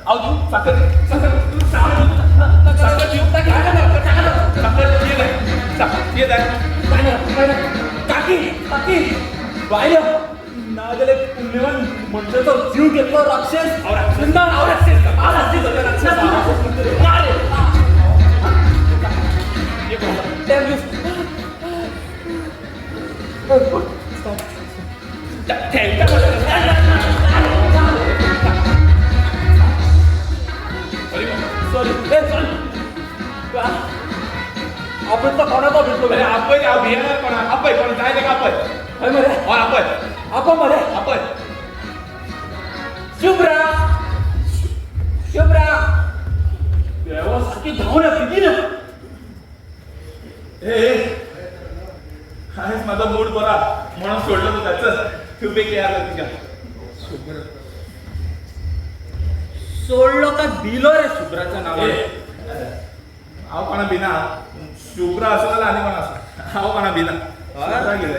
हांव दिवं साखर, साखर, साखर, साखर दिवं? साखर ये जाय, साखर ये जाय. काकी, काकी, बाय. ना जाल्यार पुण्यवान मनशाचो जीव घेतलो राक्षस. हांव राक्षस ना. हांव राक्षस, हांव राक्षस, राक्षस, राक्षस ना रे. ये कोण? Damn you. Sorry. Sorry, A sorry. आपण तर कोणाचा भेटलो? अरे आपय, हांव भियेना कोणा. आपय, कोणा जाय ताका आपय. हय मरे. हय, आपय. आपण मरे. आपय. शुभ्रा, शुभ्रा, देवा, सारखी धांवून येता बेगीन. ए ए, हांवें म्हाजो मूड बरो आहा म्हणून सोडलो तुका. चल, तूं बेगीन याद तुका. सोडलो का दिलो रे शुभ्राच्या नावान? ए, हांव कोणा भिना. शुभ्रा आसूं नाल्यार आनी कोण आसूं, हांव कोणा भिना. शुभ्रा गेलें.